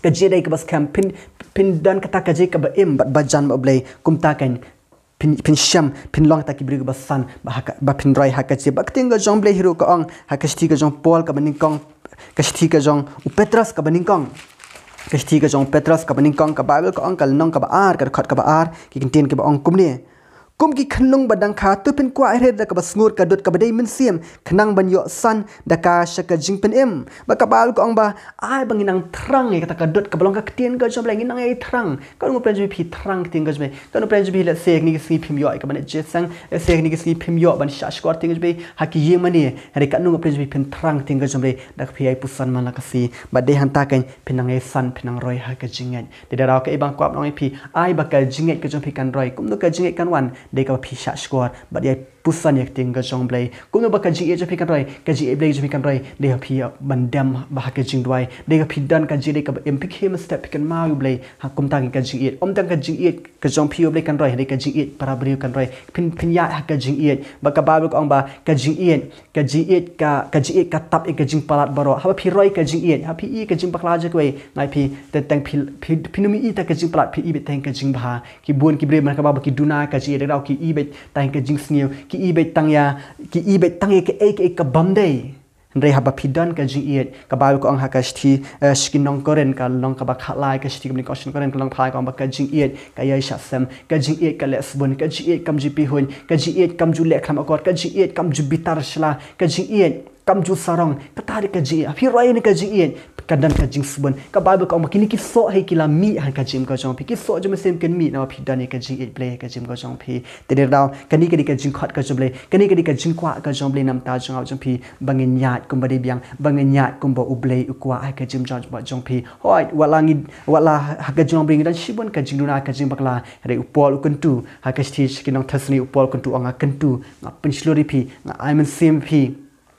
ka jingïadei kaba skhem. Phin, phin don kata ka jingïadei kaba im bad ba jan bad U Blei. Kumta kein, phin, phin shem, phin long kata ki briew kiba san, ba ha ka, ba phin roi ha ka jingïeit. Bad ka ktien ka jong Blei hi ruh ka ong ha ka shithi ka jong Paul kaba nyngkong, ka shithi ka jong u Petros kaba nyngkong, ka shithi ka jong u Petros kaba nyngkong, ka Baibl ka ong, ka lynnong kaba ar, ka dkhot kaba ar, ki kyntien kiba ong kumne: Kum ki khunlung ba dang kha, to phin kwah ïa rit da kaba sngur ka dud kaba dei mynsiem, khnang ban ïoh san da ka sha ka jingpynim. Bad ka Baibl ka ong ba ai ba ngin nang thrang ïa kata ka dud kaba long ka ktien ka jong Blei, ngin nang ïai thrang. Katno phi, phi thrang ktien ka jong Blei? Katno phi, lehse kine ki sngi phim ïoh ïa ka ban jied seng, lehse kine ki sngi phim ïoh ban shahshkor ktien ka jong Blei ha ki ïingmane. Hynrei katno phi, phin thrang ktien ka jong Blei da ka phi ïai puson man la ka sngi. Bad dei hangta kein phin nang ïai san, phin nang roi ha ka jingngeit. Te dei ruh kaei ba nga kwah ban ong ïa phi, ai ba ka jingngeit ka jong phi kan roi. Kumno ka jingngeit kan wan? Dei kaba phi shahshkor bad ïai puson ïa ka ktien ka jong Blei. Kumno ba ka jingïeit jong phi kan roi? Ka jingïeit Blei jong phi kan roi dei ha phi ban dem bha ha ka jingduwai. Dei ha phi don ka jingïeit kaba im, phi khie mynstep, phi kynmaw ïa U Blei. Ha, kumta kein ka jingïeit. Ym tang ka jingïeit ka jong phi ïa U Blei kan roi, dei ka jingïeit para briew kan roi. Phin, phin ïaid ha ka jingïeit. Bad ka Baibl ka ong ba ka jingïeit, ka jingïeit ka, ka jingïeit ka tap ïa ka jingpalat baroh. Haba phi roi ka jingïeit, haba phi i ka jingbakla jong kiwei, nga ai ïa phi, te tang phi, phi, phin ym i tang ka jingpalat, phi i beit tang ka jingbha. Ki bun ki briew mynta kaba, ba ki duna ka jingïeit, dei ruh ki i beit tang ka jingsniew, ki i beit tang ïa, ki i beit tang ïa kaei kaei kabym dei. Hynrei haba phi don ka jingïeit, ka Baibl ka ong ha ka shithi, eh, sha ki nong Korinth, ka lynnong kaba khatlai, ka shithi kaba nyngkong sha ki nong Korinth, ka lynnong khatlai, ka ong ba ka jingïeit ka ïai shah sem, ka jingïeit ka leh sbun, ka jingïeit kam ju pihuiñ, ka jingïeit kam ju leh khlem akor, ka jingïeit kam ju bitar shla, ka jingïeit kam ju sarong. Kata dei ka jingïeit. Phi roi ïa ka jingïeit, ka don ka jingsbun. Ka Baibl ka ong ba kine ki soh hi ki la mih ha ka jingim ka jong phi. Ki soh jong mynsiem kin mih namar phi don ïa ka jingïeit Blei ha ka jingim ka jong phi. Te dei ruh kane ka dei ka jingkhot ka jong Blei, kane ka dei ka jingkwah ka jong Blei na ka bynta jong nga bad jong phi, ba ngin ïaid kumba dei biang, ba ngin ïaid kumba U Blei u kwah ha ka jingim jong nga bad jong phi. Hooid, wat la ngi, wat la ha ka jinglong briew ngi don shibun ka jingduna, ka jingbakla, hynrei u Paul u kyntu ha ka shithi sha ki nong Thessaloni, u Paul u kyntu, u ong, nga kyntu, nga pynshlur ïa phi, nga ai mynsiem ïa phi,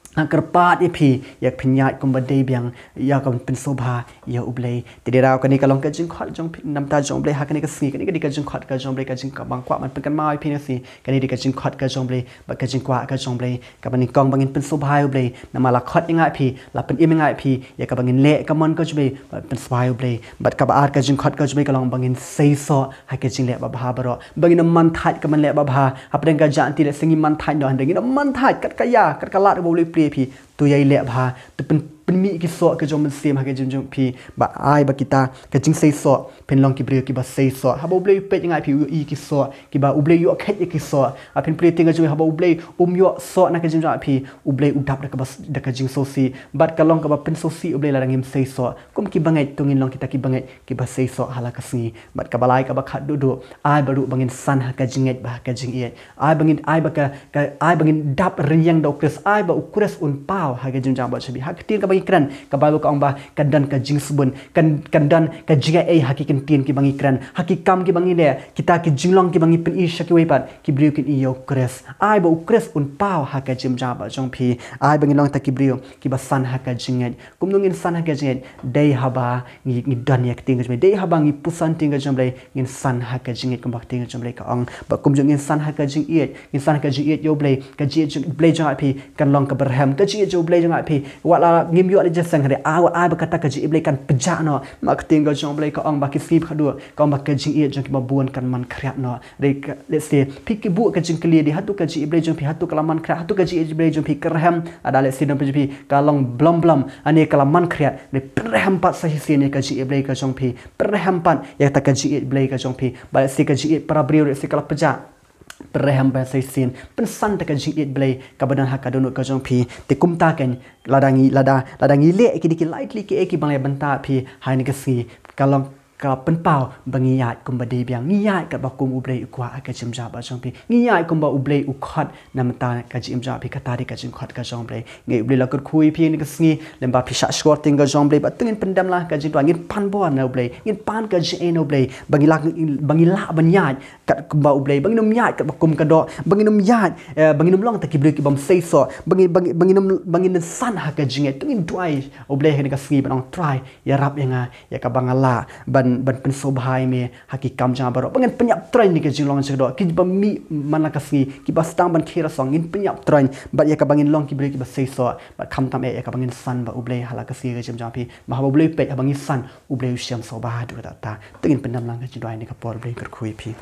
nga kyrpad ïa phi, ïa ka phin ïaid kumba dei biang, ïa ka ban pynsngewbha ïa U Blei. Te dei ruh kane ka long ka jingkhot jong phi na ka bynta jong U Blei ha kane ka sngi. Kane ka dei ka jingkhot ka jong U Blei, ka jingkyrpad, ba nga kwah ban pynkynmaw ïa phi na ka sngi. Kane dei ka jingkhot ka jong U Blei bad ka jingkwah ka jong U Blei. Kaba nyngkong ba ngin pynsngewbha ïa U Blei, namar la khot ïa nga ïa phi, la pynim ïa nga ïa phi, ïa kaba ngin leh ka mon ka jong U Blei, bad pynsngewbha ïa U Blei. Bad kaba ar ka jingkhot ka jong U Blei ka long ba ngin seisoh ha ka jingleh babha baroh. Ba ngin ym man thait ka ban leh babha. Hapdeng ka jaka lynti lehse ngi man thait noh, hynrei ngin ym man thait, kat ka ïa, kat ka lad kaba U Blei u plie ïa phi, to ïai leh bha, to pyn, pynmih ki soh ki jong mynsiem ha ka jingim jong phi. Ba ai ba kita ka jingseisoh, phin long ki briew kiba seisoh. Haba U Blei u peit ïa nga ïa phi, u ïohi ki soh, kiba U Blei u ïoh kheit ïa ki soh. Haba phin plie ïa ka ktien ka jong U Blei, haba U Blei um ïoh soh na ka jingim jong nga ïa phi, U Blei u dap da kaba, da ka jingsngewsih. Bad ka long kaba pynsngewsih U Blei lada ngim seisoh. Kum ki bangeit, to ngin long kita ki bangeit kiba seisoh ha la ka sngi. Bad kaba lai kaba khatduh duh, ai ba ruh ba ngin san ha ka jingngeit bad ha ka jingïeit. Ai ba ngin, ai ba ka, ka, ai ba ngin dap rynïeng da U Khrist, ai ba U Khrist un paw ha ka jingim jong nga bad jong phi. Ha ka ktien kaba ngi kren, ka Baibl ka ong ba kan don ka jingsbun, kan, kan don ka jingaiei ha ki kyntien kiba ngi kren, ha ki kam kiba ngi leh, kita ki jinglong kiba ngi pyni sha kiwei pat, ki briew kin ïohi ïa U Khrist. Ai ba U Khrist un paw ha ka jingim jong nga bad jong phi. Ai ba ngin long kita ki briew kiba san ha ka jingngeit. Kumno ngin san ha ka jingngeit? Dei haba ngi, ngi don ïa ka ktien ka jong U Blei. Dei haba ngi puson ktien ka jong U Blei, ngin san ha ka jingngeit kumba ka ktien ka jong U Blei ka ong. Bad kumjuh ngin san ha ka jingïeit, ngin san ha ka jingïeit ïa U Blei, ka jingïeit jong U Blei jong nga ïa phi kan long kaba rhem, ka jingïeit jong U Blei jong nga ïa phi. Wat la ngim ïoh la jingïaseng, hynrei ai, ai ba kata ka jingïeit Blei kan pynjah noh. Ma ka ktien ka jong Blei ka ong ba ki sngi ba khadduh, ka ong ba ka jingïeit jong kiba bun kan man khriat noh. Hynrei ka, let's say, phi ki buh ka jingkylli, dei hato ka jingïeit Blei jong phi hato ka la man khriat, hato ka jingïeit Blei jong phi ka rhem, lada, let's say, don phi, ka long blom blom, lane ka la man khriat. Hynrei pynrhem pat sa shisien ïa ka jingïeit Blei ka jong phi. Pynrhem pat ïa kata ka jingïeit Blei ka jong phi. Ba, let's say, ka jingïeit para briew, let's say, ka la pynjah. Pynrhem pat sa shisien, pynsan ïa ka jingïeit Blei kaba don ha ka dohnud ka jong phi. Te kumta kein, lada ngi, lada, lada ngi leh kine ki lai tylli kiei kiei kiba ngi la ïa bynta ha phi ha kane ka sngi, ka long ka pynpaw ba ngi ïaid kumba dei biang, ngi ïaid katba kum U Blei u kwah ha ka jingim jong phi. Ngi ïaid kumba U Blei u khot na ka bynta ka jingim jong phi. Kata dei ka jingkhot ka jong U Blei. Ngi, U Blei la kyrkhu ïa phi ha kane ka sngi, lem ba phi shah shkor ïa ka jong U Blei, bad to ngin pyndem lang ha ka jingduwai, ngin pan bor na U Blei, ngin pan ka jingaiei na U Blei, ba ngi lah, ba ngi lah ban ïaid kat kumba U Blei, ba ngin ym ïaid katba kum ka doh, ba ngin ym ïaid, eh, ba ngin ym long kita ki briew ki bym seisoh, ba ngin, ba ngin, ba ngin ym, ba ngin san ha ka jingngeit. To ngin duwai U Blei ha kane ka sngi, ban ong, Trai, ïarap ïa nga, ïa kaba nga lah ban, ban pynsngewbha ïa me ha ki kam jong nga baroh. Ba ngin pynïap tyrwa na ka jinglong jong ka doh, kiba mih man la ka sngi, kiba sdang ban khie rasong, ngin pynïap tyrwa, bad ïa kaba ngin long ki briew kiba seisoh, bad khamtam eh ïa kaba ngin san ba U Blei ha la ka sngi ha ka jingim jong phi. Ba haba U Blei u peit, haba ngi san, U Blei u shem sngewbha haduh katta katta. To ngin pyndem lang ha ka jingduwai ha kane ka por. U Blei kyrkhu ïa phi.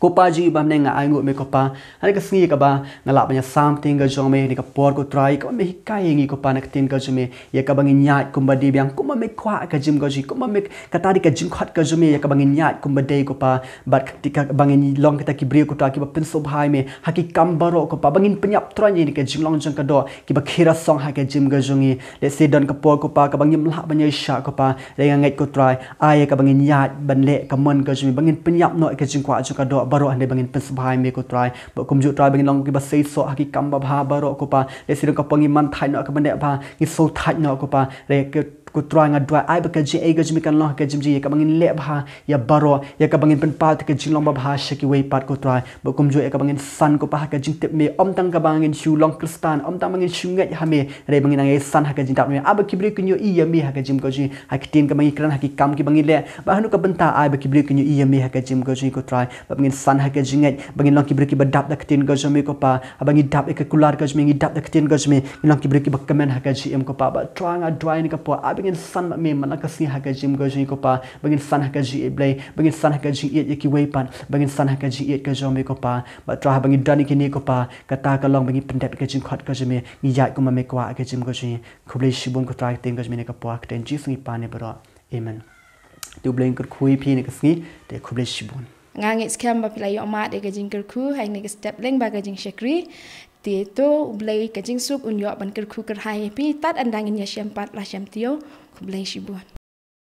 Ko Pa jong ngi ba ha bneng, nga ainguh ïa me ko Pa, ha kane ka sngi kaba nga lah ban ïasam ha ka ktien ka jong me, ha kane ka por ko Trai, kaba me hikai ïa ngi ko Pa na ka ktien ka jong me, ïa kaba ngin ïaid kumba dei biang, kumba me kwah ha ka jingim ka jong ngi, kumba me, kata dei ka jingkhot ka jong me, ïa kaba ngin ïaid kumba dei ko Pa, bad kata kaba ngin long kita ki briew ko Trai kiba pynsngewbha ïa me ha ki kam baroh ko Pa, ba ngin pynïap tyrwa ïa ka jinglong jong ka doh, kiba khie rasong ha ka jingim ka jong ngi. Let's say don ka por ko Pa kaba ngim lah ban ïaishah ko Pa, hynrei nga ngeit ko Trai, ai ïa kaba ngin ïaid ban leh ka mon ka jong me, ba ngin pynïap noh ïa ka jingkwah jong ka doh baroh, hynrei ba ngin pynsngewbha ïa me ko Trai. Bad kumjuh Trai, ba ngin long kiba seisoh ha ki kam babha baroh ko Pa. Let's say don ka por ngi man thait noh ha kaba neh bha, ngi shu thait noh ko Pa, hynrei ko, ko Trai, nga duwai, ai ba ka jingaiei ka jong me kan long ha ka jingim jong ngi, ïa kaba ngin leh bha ïa baroh, ïa kaba ngin pynpaw ïa ka jinglong babha sha kiwei pat ko Trai. Bad kumjuh ïa kaba ngin san ko Pa ha ka jingtip me, ym tang kaba ngin shu long Khristan, ym tang ba ngin shu ngeit ha me, hynrei ba ngin nang ïai san ha ka jingdap me. Ai ba ki briew kin ïohi ïa me ha ka jingim ka jong ngi, ha ki ktien kaba ngi kren, ha ki kam kiba ngi leh, bad ha kano ka bynta, ai ba ki briew kin ïohi ïa me ha ka jingim ka jong ngi ko Trai. Bad ba ngin san ha ka jingngeit, ba ngin long ki briew kiba dap da ka ktien ka jong me ko Pa. Haba ngi dap ïa ka kular ka jong me, ngi dap da ka ktien ka jong me, ngi long ki briew kiba kmen ha ka jingim ko Pa. Bad Trai, nga duwai ha kane ka por, ai ba ngin san bad me man la ka sngi ha ka jingim ka jong ngi ko Pa, ba ngin san ha ka jingïeit Blei, ba ngin san ha ka jingïeit ïa kiwei pat, ba ngin san ha ka jingïeit ka jong me ko Pa. Bad Trai, haba ngi don ïa kine ko Pa, kata ka long ba ngi pyndep ïa ka jingkhot ka jong me, ngi ïaid kumba me kwah ha ka jingim ka jong ngi. Khublei shibun ko Trai ha ka ktien ka jong me ha kane ka por, ha ka kyrteng Jisu ngi pan ïa baroh. Amen. Te U Blei un kyrkhu ïa phi ha kane ka sngi. Te khublei shibun. Nga ngeit skhem ba phi la ïoh mad ïa ka jingkyrkhu ha kane ka step lyngba ka jingshakri. Te to U Blei ka jingsuk un ïoh ban kyrkhu kyrhai ïa phi tad haduh ba ngin ïashem pat la shem taïew. Khublei shibun.